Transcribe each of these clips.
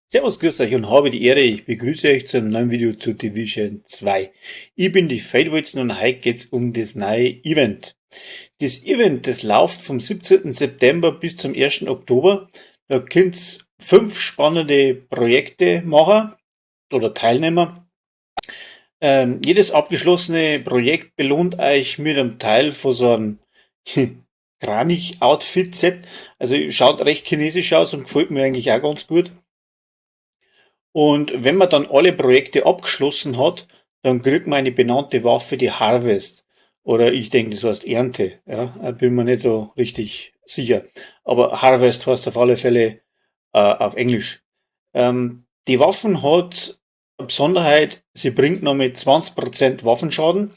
Servus, grüß euch und habe die Ehre, ich begrüße euch zu einem neuen Video zu Division 2. Ich bin die Fadewilson und heute geht's um das neue Event. Das Event, das läuft vom 17. September bis zum 1. Oktober. Da könnt ihr 5 spannende Projekte machen oder Teilnehmer. Jedes abgeschlossene Projekt belohnt euch mit einem Teil von so einem Kranich-Outfit-Set. Also schaut recht chinesisch aus und gefällt mir eigentlich auch ganz gut. Und wenn man dann alle Projekte abgeschlossen hat, dann kriegt man eine benannte Waffe, die Harvest. Oder ich denke, das heißt Ernte. Ja, da bin mir nicht so richtig sicher. Aber Harvest heißt auf alle Fälle auf Englisch. Die Waffen hat eine Besonderheit, sie bringt noch mit 20% Waffenschaden.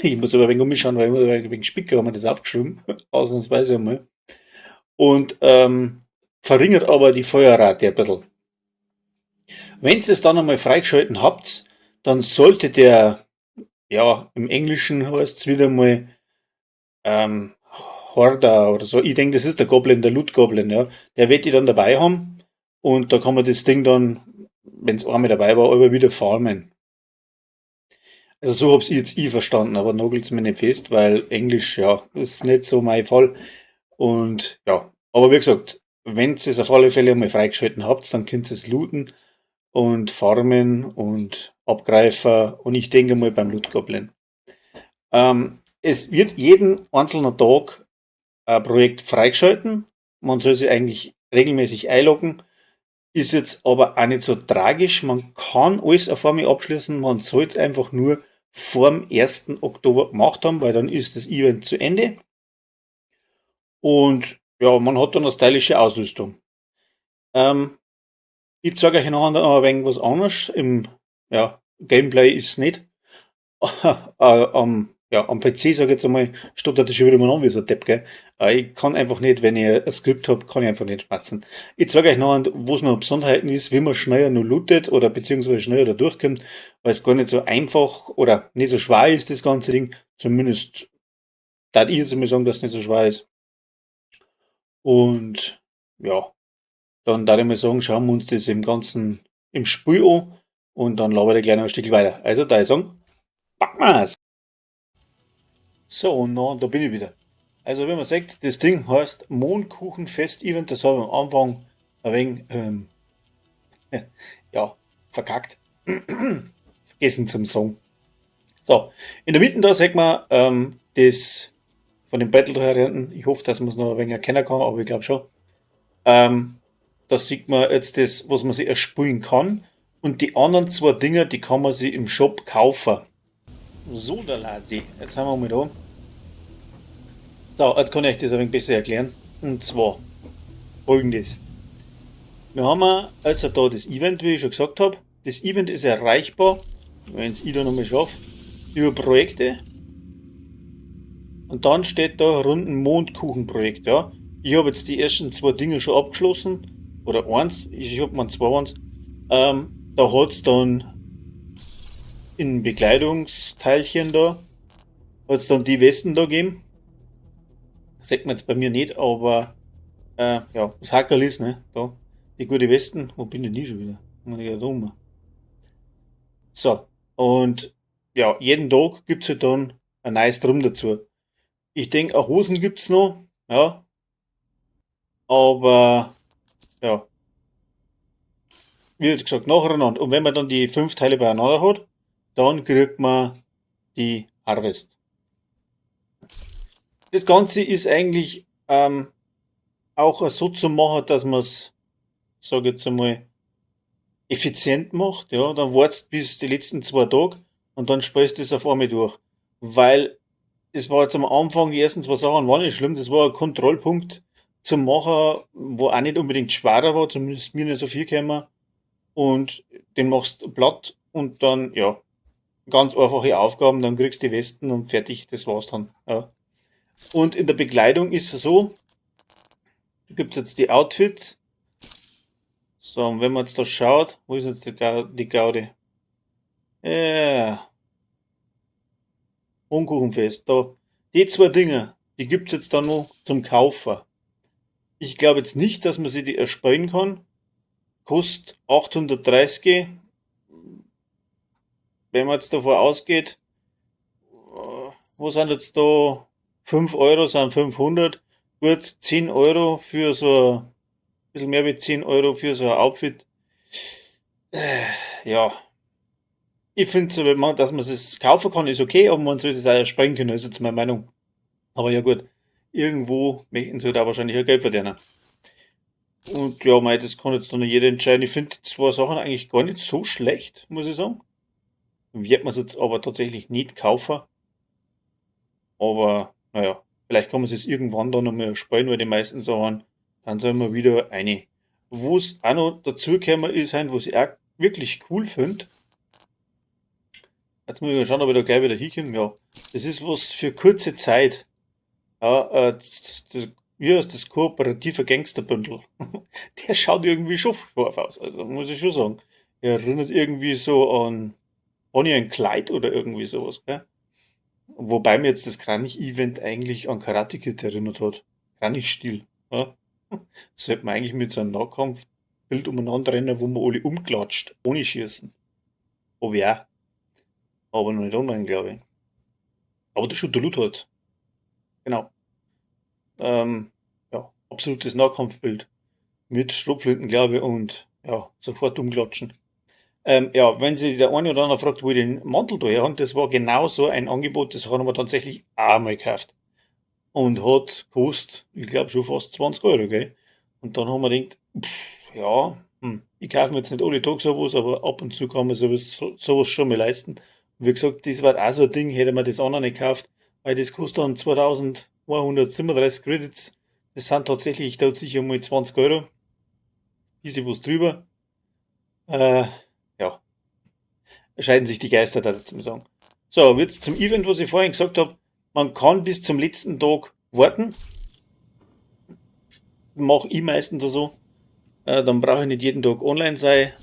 Ich muss aber ein wenig umschauen, weil ich muss ein wenig spicken, haben wir das aufgeschrieben. Ausnahmsweise einmal. Und verringert aber die Feuerrate ein bisschen. Wenn ihr es dann einmal freigeschalten habt, dann sollte der, ja, im Englischen heißt es wieder mal Horda oder so. Ich denke, das ist der Goblin, der Loot Goblin, ja. Der wird die dann dabei haben und da kann man das Ding dann, wenn's einmal dabei war, immer wieder farmen. Also so hab's ich jetzt verstanden, aber nagelt's mir nicht fest, weil Englisch, ja, ist nicht so mein Fall. Aber wie gesagt, wenn's es auf alle Fälle einmal freigeschalten habt, dann könnt ihr es looten und farmen und abgreifen und ich denke mal beim Loot Goblin. Es wird jeden einzelnen Tag ein Projekt freigeschalten. Man soll sich eigentlich regelmäßig einloggen. Ist jetzt aber auch nicht so tragisch. Man kann alles auf einmal abschließen. Man soll es einfach nur vorm 1. Oktober gemacht haben, weil dann ist das Event zu Ende. Man hat dann eine stylische Ausrüstung. Ich zeige euch nachher noch ein wenig was anderes. Im Gameplay ist es nicht. Am PC, sag ich jetzt einmal, stottert das schon wieder mal an wie so ein Depp, gell? Ich kann einfach nicht, wenn ich ein Skript hab, kann ich einfach nicht schmatzen. Ich zeige euch noch, wo es noch Besonderheiten ist, wie man schneller noch lootet oder beziehungsweise schneller da durchkommt, weil es gar nicht so einfach oder nicht so schwer ist, das ganze Ding. Zumindest darf ich jetzt einmal sagen, dass es nicht so schwer ist. Dann darf ich mal sagen, schauen wir uns das im Ganzen im Spiel an und dann labere ich gleich noch ein Stück weiter. Also da ich sagen, packen wir's! So, und noch, da bin ich wieder. Also wie man sieht, das Ding heißt Mondkuchenfest-Event, das habe ich am Anfang ein wenig verkackt. Vergessen zum Song. So, in der Mitte da sieht man das von den Battle-Varianten. Ich hoffe, dass man es noch ein wenig erkennen kann, aber ich glaub schon. Da sieht man jetzt das, was man sich erspielen kann. Und die anderen zwei Dinger, die kann man sich im Shop kaufen. So, da Lazi. Jetzt sind wir mal da. So, jetzt kann ich euch das ein wenig besser erklären. Und zwar folgendes. Wir haben jetzt da das Event, wie ich schon gesagt hab. Das Event ist erreichbar, wenn's ich da nochmal schaffe, über Projekte. Und dann steht da rund ein Mondkuchenprojekt. Ja. Ich hab jetzt die ersten zwei Dinge schon abgeschlossen. Oder eins, ich hab mal zwei eins. Da hat's dann in Bekleidungsteilchen da, hat's dann die Westen da gegeben. Das sieht man jetzt bei mir nicht, aber ja, das Hackerl ist, ne? Da, die gute Westen. Wo bin ich denn schon wieder? Muss ich ja da rum. So, und ja, jeden Tag gibt's halt dann ein neues Drum dazu. Ich denk, auch Hosen gibt's noch, ja. Aber, ja. Wie gesagt, nacheinander. Und wenn man dann die 5 Teile beieinander hat, dann kriegt man die Harvest. Das Ganze ist eigentlich auch so zu machen, dass man's, sag ich jetzt einmal, effizient macht. Ja, dann wartest bis die letzten 2 Tage und dann spielst du das auf einmal durch. Weil es war jetzt am Anfang, die ersten 2 Sachen waren nicht schlimm, das war ein Kontrollpunkt zum Machen, wo auch nicht unbedingt schwerer war, zumindest mir nicht so viel gekommen. Und den machst du platt und dann, ja, ganz einfache Aufgaben, dann kriegst du die Westen und fertig, das war's dann. Ja. Und in der Bekleidung ist es so, da gibt's jetzt die Outfits. So, und wenn man jetzt da schaut, wo ist jetzt die Gaudi? Ja. Mondkuchenfest, da. Die 2 Dinger, die gibt's jetzt dann noch zum Kaufen. Ich glaube jetzt nicht, dass man sich die erspielen kann. Kostet 830. Wenn man jetzt davon ausgeht, wo sind jetzt da 5 Euro, sind 500. Gut, 10 Euro für so ein bisschen mehr wie 10 Euro für so ein Outfit. Ja. Ich finde so, dass man es kaufen kann, ist okay, aber man sollte es auch erspringen können, ist jetzt meine Meinung. Aber ja gut, irgendwo möchten sie halt auch wahrscheinlich auch Geld verdienen. Und ja, mei, das kann jetzt noch nicht jeder entscheiden. Ich finde zwei Sachen eigentlich gar nicht so schlecht, muss ich sagen. Wird man es jetzt aber tatsächlich nicht kaufen. Aber naja, vielleicht kann man es irgendwann dann noch mal spielen, weil die meisten Sachen, dann sind wir wieder eine. Wo es auch noch dazu gekommen ist, was ich auch wirklich cool finde. Jetzt muss ich mal schauen, ob ich da gleich wieder hinkomme. Ja, das ist was für kurze Zeit. Ja, das, wie heißt das kooperative Gangsterbündel? Der schaut irgendwie schon scharf aus, also muss ich schon sagen. Er erinnert irgendwie so an Bonnie and Clyde oder irgendwie sowas, gell? Wobei mir jetzt das Kranich-Event eigentlich an Karate Kid erinnert hat. Kranich-Stil. Ja? Sollte man eigentlich mit so einem Nahkampfbild umeinander rennen, wo man alle umklatscht, ohne Schießen. Ob ja. Aber noch nicht online, glaube ich. Aber das ist schon der Loot halt. Genau. Ja, absolutes Nahkampfbild. Mit Schrotflinten, glaube ich, und ja, sofort umklatschen. Ja, wenn sich der eine oder andere fragt, wo ich den Mantel da her habe, das war genau so ein Angebot, das haben wir tatsächlich auch mal gekauft. Und hat gekostet, ich glaub, schon fast 20 Euro, gell? Und dann haben wir gedacht, pff, ja, ich kaufe mir jetzt nicht alle Tage sowas, aber ab und zu kann man sowas schon mal leisten. Und wie gesagt, das war auch so ein Ding, hätte man das auch noch nicht gekauft, weil das kostet dann 2137 Credits. Das sind tatsächlich, da sicher mal 20 Euro. Bisschen was drüber. Ja. Scheiden sich die Geister da, dazu sagen. So, jetzt zum Event, was ich vorhin gesagt hab. Man kann bis zum letzten Tag warten. Mach ich meistens so. Dann brauche ich nicht jeden Tag online sein.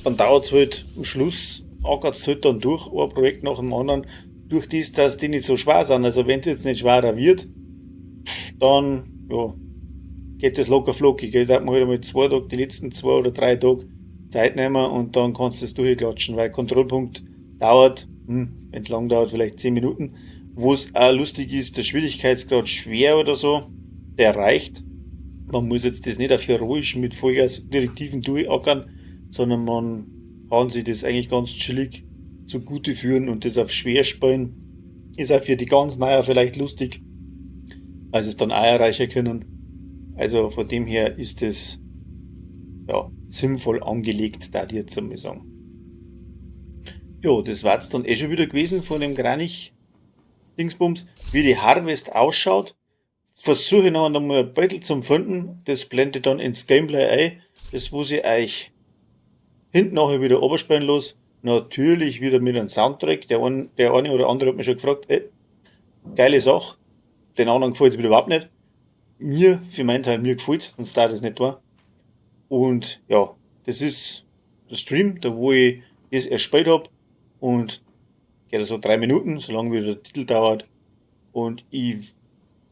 Dann dauert's halt am Schluss, ackert's halt dann durch, ein Projekt nach dem anderen. Durch das, dass die nicht so schwer sind. Also wenn's jetzt nicht schwerer wird, dann, ja, geht das locker flockig. Gell? Da hat man halt einmal 2 Tage, die letzten 2 oder 3 Tage Zeit nehmen und dann kannst du das durchklatschen, weil Kontrollpunkt dauert, wenn's lang dauert, vielleicht 10 Minuten. Wo es auch lustig ist, der Schwierigkeitsgrad schwer oder so, der reicht. Man muss jetzt das nicht auf heroisch mit Vollgas-Direktiven durchackern, sondern man kann sich das eigentlich ganz chillig zugute führen und das auf schwer spielen. Ist auch für die ganz Neuen vielleicht lustig, weil sie es dann auch erreichen können. Also von dem her ist es ja, sinnvoll angelegt, da die jetzt einmal sagen. Ja, das war's dann eh schon wieder gewesen von dem Kranich-Dingsbums. Wie die Harvest ausschaut, versuche ich noch einmal ein Bild zum finden. Das blende ich dann ins Gameplay ein. Das muss ich euch hinten nachher wieder runterspielen los. Natürlich wieder mit einem Soundtrack. Der eine oder andere hat mich schon gefragt, ey, geile Sache. Den anderen gefällt's wieder überhaupt nicht. Mir, für meinen Teil, mir gefällt's, sonst darf das nicht tun. Und ja, das ist der Stream, da wo ich das erspielt hab. Und geht so 3 Minuten, solange wie der Titel dauert. Und ich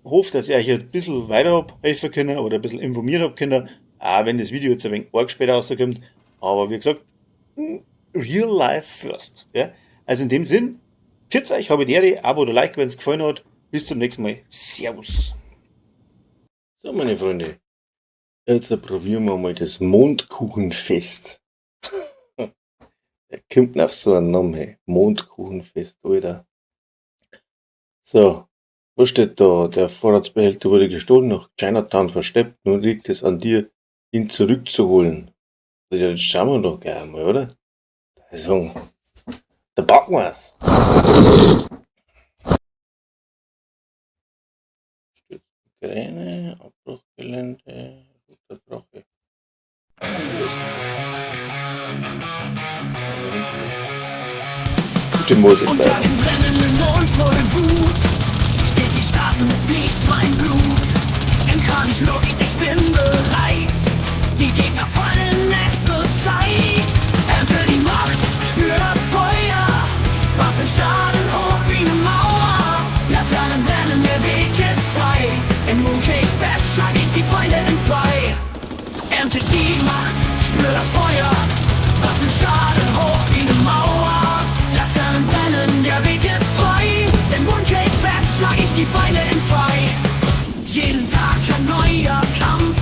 hoffe, dass ich euch ein bisschen weiter hab helfen können oder ein bisschen informieren hab können. Auch wenn das Video jetzt ein wenig arg später rauskommt. Aber wie gesagt, real life first. Ja? Also in dem Sinn, pfiat euch, habe die Ehre, Abo oder Like, wenn's gefallen hat. Bis zum nächsten Mal. Servus. So, meine Freunde, jetzt probieren wir mal das Mondkuchenfest. Der kommt auf so einen Namen, hey. Mondkuchenfest, Alter. So, was steht da? Der Vorratsbehälter wurde gestohlen, nach Chinatown verschleppt. Nun liegt es an dir, ihn zurückzuholen. Ja, das schauen wir doch gleich mal, oder? Also, da packen wir's. Kräne, Abbruchgelände, roter Drache. Gute Musik. Unter dem brennenden Mond voll Wut steht die Straße, fließt mein Blut. Im Kranichluft, ich bin bereit. Die Gegner fallen, es wird Zeit. Ernte die Macht, spür das Feuer. Waffen schaden hoch wie eine Mauer. Laternen brennen, der Weg ist frei. Im Mooncake Fest schlag ich die Feinde in zwei. Ernte die Macht, spür Spür das Feuer, Waffenschaden hoch wie ne Mauer. Laternen brennen, der Weg ist frei. Im Mooncake Fest schlag ich die Feinde in zwei. Jeden Tag ein neuer Kampf.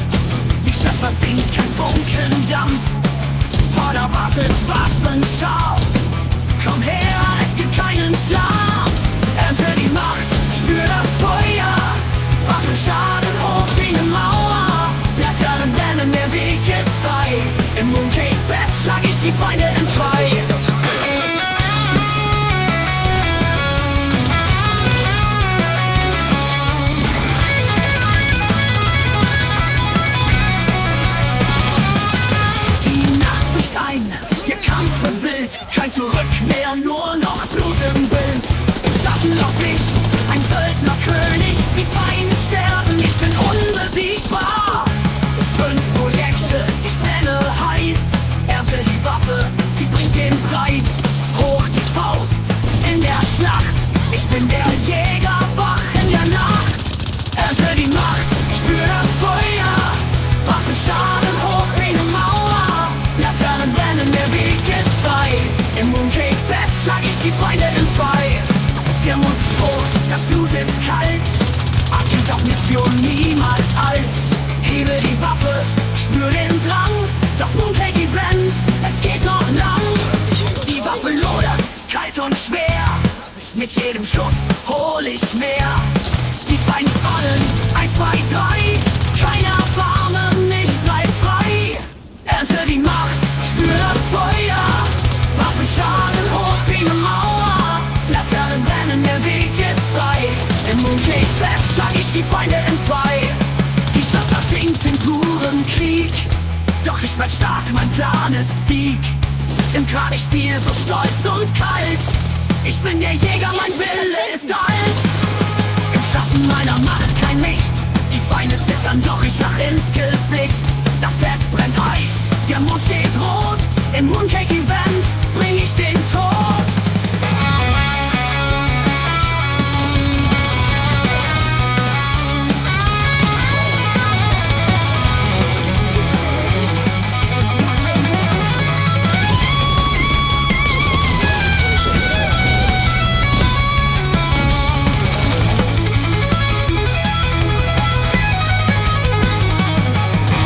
Die Stadt versinkt, kein Funken Dampf. Horder wartet waffenscharf. Komm her, es gibt keinen Schlaf. Ernte die Macht, spür das Feuer. Waffenschaden hoch wie ne Mauer. Laternen brennen, der Weg ist frei. Im Mooncake Fest schlag ich die Feinde in zwei. Die Nacht bricht ein, der Kampf wird wild. Kein Zurück mehr, nur noch Blut im Wind. Im Schatten lauf ich, ein Söldnerkönig. Die Feinde sterben, ich bin unbesiegbar. 5 Projekte, ich brenne heiß. Ernte die Waffe, sie bringt den Preis. Hoch die Faust in der Schlacht. Ich bin der Jäger, wach in der Nacht. Ernte die Macht, spür das Feuer. Waffenschaden hoch wie ne Mauer. Laternen brennen, der Weg ist frei. Im Mooncake Fest schlag ich die Feinde in zwei. Der Mond ist rot, das Blut ist kalt. Agent auf Mission, niemals alt. Hebe die Waffe, spür den Drang. Das Mooncake Event, es geht noch lang. Die Waffe lodert, kalt und schwer. Mit jedem Schuss hol ich mehr. Die Feinde fallen, 1, 2, 3. Kein Erbarmen, ich bleib frei. Ernte die Macht, spür das Feuer. Waffenschaden hoch wie ne Mauer. Laternen brennen, der Weg ist frei. Im Mooncake Fest schlag ich die Feinde in zwei. Die Stadt versinkt in purem Krieg. Doch ich bleib stark, mein Plan ist Sieg. Im Kranichstil so stolz und kalt. Ich bin der Jäger, mein Wille ist alt. Im Schatten meiner Macht kein Licht. Die Feinde zittern, doch ich lach ins Gesicht. Das Fest brennt heiß, der Mond steht rot. Im Mooncake Event bring ich den Tod.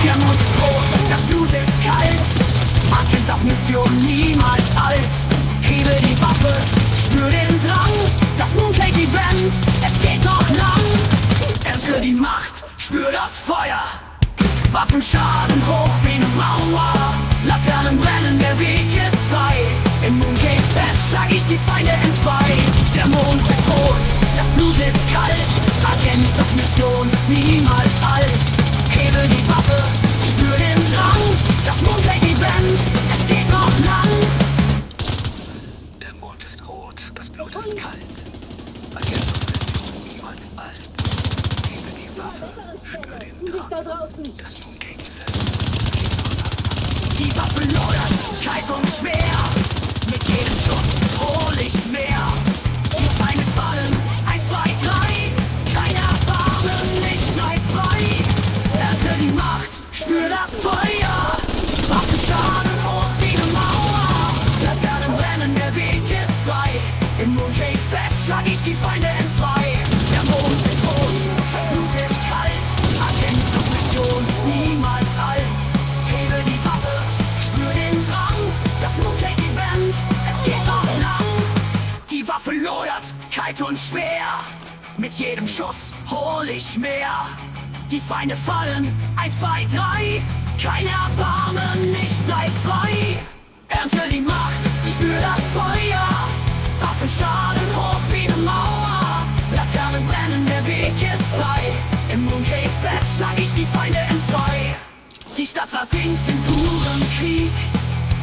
Der Mond ist rot, das Blut ist kalt. Agent auf Mission, niemals alt. Hebe die Waffe, spür den Drang. Das Mooncake Event, es geht noch lang. Ernte die Macht, spür das Feuer. Waffenschaden hoch wie ne Mauer. Laternen brennen, der Weg ist frei. Im Mooncake Fest schlag ich die Feinde in zwei. Der Mond ist rot, das Blut ist kalt. Agent auf Mission, niemals alt. Hebe die Waffe, spür den Drang. Das Mooncake Event, es geht noch lang. Der Mond ist rot, das Blut ist kalt. Agent auf Mission, niemals alt. Hebe die Waffe, spür den Drang. Das Mooncake Event, es geht noch lang. Die Waffe lodert, kalt und schwer. Mit jedem Schuss hol ich mehr. Die Feinde fallen, 1, 2, 3. Kein Erbarmen, ich bleib frei. Ernte die Macht, spür das Feuer. Waffenschaden hoch wie ne Mauer. Laternen brennen, der Weg ist frei. Im Mooncake Fest schlag ich die Feinde in zwei. Der Mond ist rot, das Blut ist kalt. Agent auf Mission, niemals alt. Hebe die Waffe, spür den Drang. Das Mooncake Event, es geht noch lang. Die Waffe lodert, kalt und schwer. Mit jedem Schuss hol ich mehr. Die Feinde fallen, 1, 2, 3. Kein Erbarmen, ich bleib frei. Ernte die Macht, spür das Feuer. Waffenschaden hoch wie ne Mauer. Laternen brennen, der Weg ist frei. Im Mooncake Fest schlag ich die Feinde in zwei. Die Stadt versinkt in purem Krieg.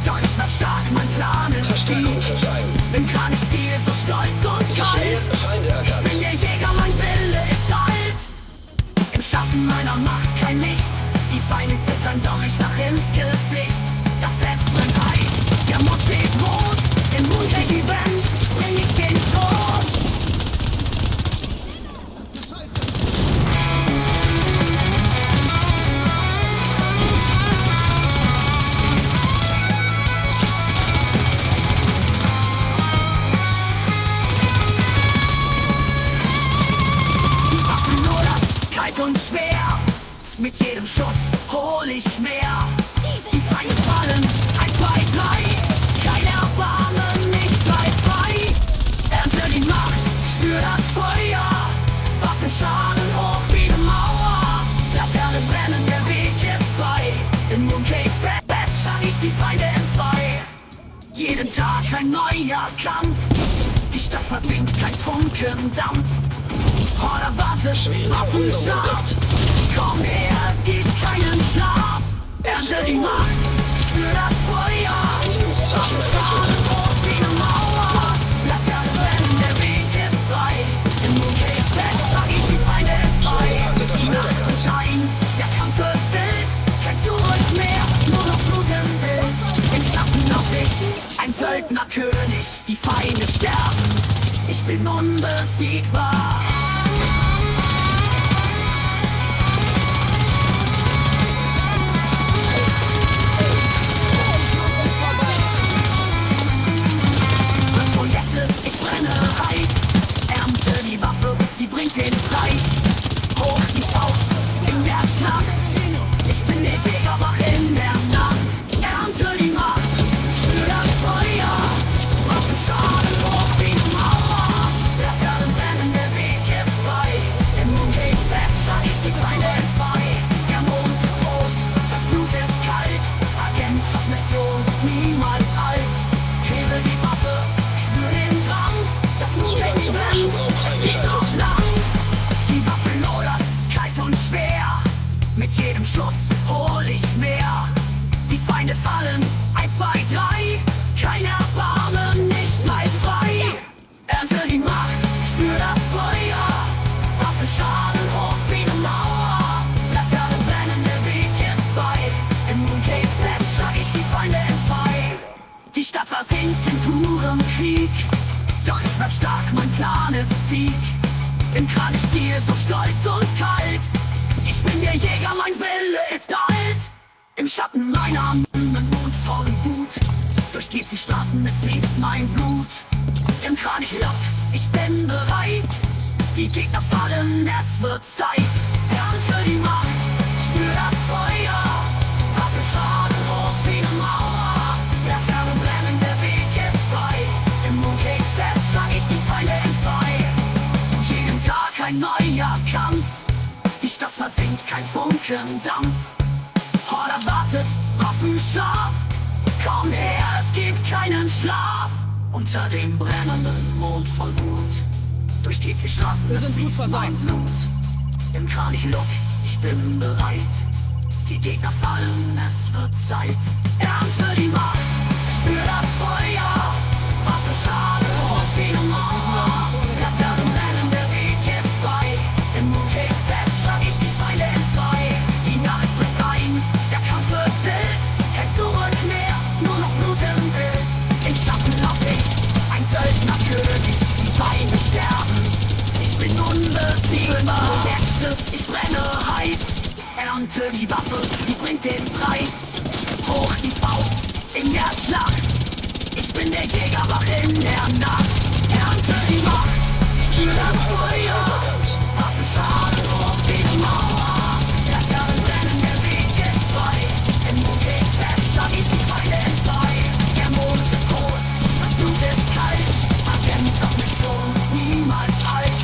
Doch ich bleib stark, mein Plan ist Sieg. Im Kranichstil so stolz und kalt. Ich bin der Jäger, mein Wille ist alt. Im Schatten meiner Macht kein Licht. Die Feinde zittern, doch ich lach ins Gesicht. Das Fest brennt heiß, der Mond steht rot. Im Mooncake Event bring ich den Tod. kalt und schwer. Mit jedem Schuss hol ich mehr. Die Feinde fallen, 1, 2, 3. Kein Erbarmen, ich bleib frei. Ernte die Macht, spür das Feuer. Waffenscharen hoch wie eine Mauer. Laternen brennen, der Weg ist frei. Im Mooncake Fest schlag ich die Feinde in zwei. Jeden Tag ein neuer Kampf. Die Stadt versinkt, kein Funken Dampf. Horder wartet, Schwere Waffen Verwundung scharf. entdeckt. Komm her, es gibt keinen Schlaf. Ernte die Macht, spür das Feuer. Minuszeichen Waffenscharen errichtet. hoch wie eine Mauer. Laternen brennen, der Weg ist frei. Im Mooncake Fest schlag ich die Feinde in zwei. Schwerepanzerter Die Feind Nacht erkannt. bricht ein, der Kampf wird wild. Kein Zurück mehr, nur noch Blut im Bild. Im Schatten auf dich, ein Söldnerkönig. Die Feinde sterben, ich bin unbesiegbar. Projekte, ich brenne heiß. Ernte die Waffe, sie bringt den Preis. Hoch die Faust in der Schlacht. Ich bin der Jäger, wach in der Nacht. Ernte die Macht, spür das Feuer. Waffenschaden hoch wie eine Mauer. Laternen brennen, der Weg ist frei. Im Mooncake Fest schlag ich die Feinde in zwei. Der Mond ist rot, das Blut ist kalt. Agent auf Mission, niemals alt. Hebe die Waffe, spür den Drang. Das Zugang Mooncake zum brennt, Schubraum es geht noch freigeschaltet. lang. Die Waffe lodert, kalt und schwer. Mit jedem Schuss hol ich mehr. Die Feinde fallen, 1, 2, 3. Kein Erbarmen, ich bleib frei. Ernte die Macht, spür das Feuer. Waffenschaden hoch wie eine Mauer. Laternen brennen, der Weg ist frei. Im Mooncake Fest schlag ich die Feinde in zwei. Die Stadt versinkt in purem Krieg. Doch ich bleib stark, mein Plan ist Sieg. Im Kranichstil so stolz und kalt. Ich bin der Jäger, mein Wille ist alt. Im Schatten meiner Mond voll Wut. Durchgeht die Straßen, es fließt mein Blut. Im Kranichlock, ich bin bereit. Die Gegner fallen, es wird Zeit. Ernte die Macht, spür das Feuer. Waffenschaden hoch wie eine Mauer. Laternen brennen, der Weg ist frei. Im Mooncake Fest schlag ich die Feinde in zwei. Jeden Tag ein neuer Kampf. Die Stadt versinkt, kein Funken Dampf. Horder wartet, Waffen scharf. Komm her, es gibt keinen Schlaf. Unter dem brennenden Mond voll Wut. Durch die Straßen, Wir es sind gut fließt mein versorgt. Blut. Im Kranichlook, ich bin bereit. Die Gegner fallen, es wird Zeit. Ernte die Macht, spür das Feuer. Waffenschaden hoch wie eine Mauer. Laternen brennen, der Weg ist frei. Im Mooncake Fest schlag ich die Feinde in zwei. Die Nacht bricht ein, der Kampf wird wild. Kein Zurück mehr, nur noch Blut im Bild. Im Schatten lauf ich, ein Söldnerkönig. Die Feinde sterben, ich bin unbesiegbar. Projekte, ich brenne heiß. Ernte die Waffe, sie bringt den Preis. Hoch die Faust in der Schlacht. Ich bin der Jäger, wach in der Nacht. Ernte die Macht, spür das Schwerepanzerter Feind Feuer. erkannt. Waffenschaden hoch wie eine Mauer. Laternen brennen, der Weg ist frei. Im Mooncake Fest schlag ich die Feinde in zwei. Der Mond ist rot, das Blut ist kalt. Agent auf Mission, niemals alt.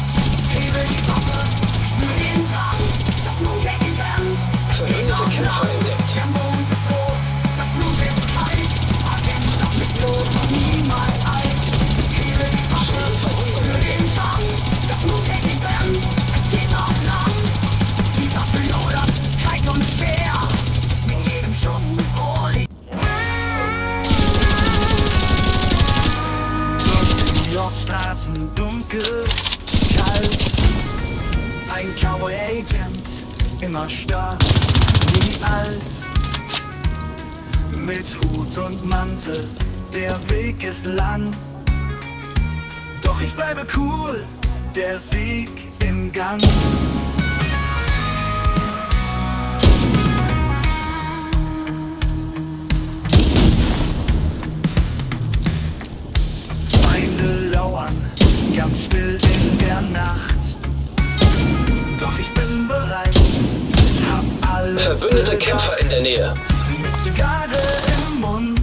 Hebe die Waffe, spür den Drang. Das Mooncake brennt, es geht Verbündete noch Kämpfer lang. entdeckt. Der Mond ist rot, das Blut ist kalt. Agent auf Mission, niemals alt. Hebe die Waffe, Schwere Verwundung spür den entdeckt. Drang. Das Mooncake brennt, es geht noch lang. Die Waffe lodert, kalt und schwer. Mit jedem Schuss hol ich. Durch New York Straßen dunkel, kalt. Ein Cowboy Agent, immer stark, nie alt. Mit Hut und Mantel, der Weg ist lang. Doch ich bleibe cool, der Sieg im Gang. Feinde lauern, ganz still in der Nacht. Doch ich bin bereit, Verbündete Kämpfer in der Nähe. Mit Zigarre im Mund,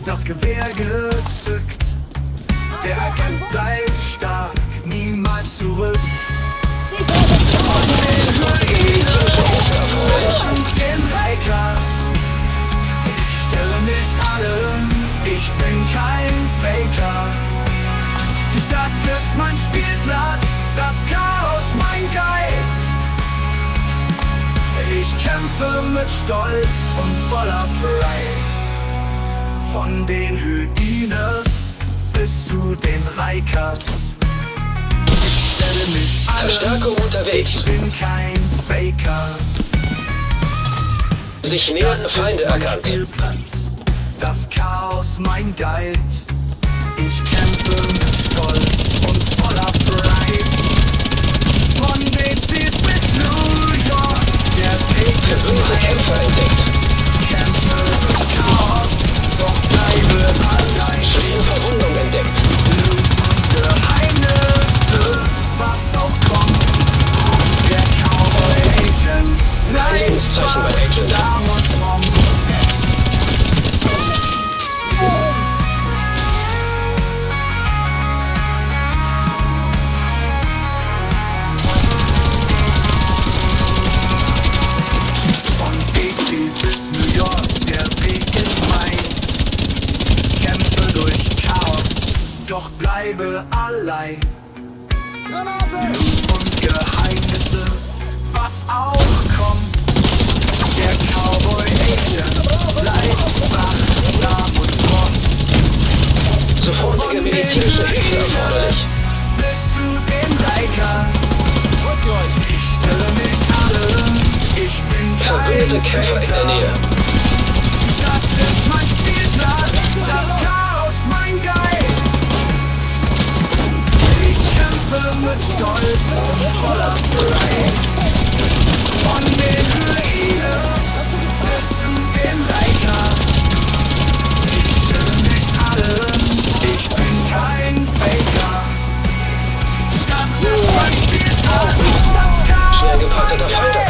das Gewehr gezückt. Der Agent bleibt stark, niemals zurück. Von den Medizinische Hilfe erforderlich. und den Rikers. Ich stelle mich allen, ich bin kein Faker. Die Stadt ist mein Spielplatz, das Chaos mein Guide. Ich kämpfe mit Stolz und voller Pride. Von den Hyenas bis zu den Rikers. Ich stelle mich allen, Verstärkung unterwegs. ich bin kein Faker. Sich nähernde Feinde erkannt. Spielplatz, das Chaos mein Guide. Ich kämpfe mit Stolz und voller Pride. Von DC bis New York, der Weg ist Verbündete mein. Kämpfer entdeckt. Kämpfe durch Chaos, doch bleibe allein. Schwere Verwundung entdeckt. Blut und Geheimnisse, was auch kommt. Der Cowboy Agent Kein Lebenszeichen beim Agent. wachsam und fromm. Von DC bis New York, der Weg ist mein. Kämpfe durch Chaos, doch bleibe allein. Blut und Geheimnisse, was auch kommt. Der Cowboy Agent bleibt wachsam und fromm. Sofortige medizinische Hilfe erforderlich. Bis zu den Rikers. Ich stelle mich allen, ich bin kein Verbündete Kämpfer in der Faker. Nähe. Die Stadt ist mein Spielplatz, das Chaos mein Guide. Ich kämpfe mit Stolz und voller Pride. Von den Hyenas bis zu den Rikers. Ich stelle mich allen, ich bin kein Faker. Die Stadt ist mein Spielplatz, das Chaos Schwer gepanzerter mein Feind Guide.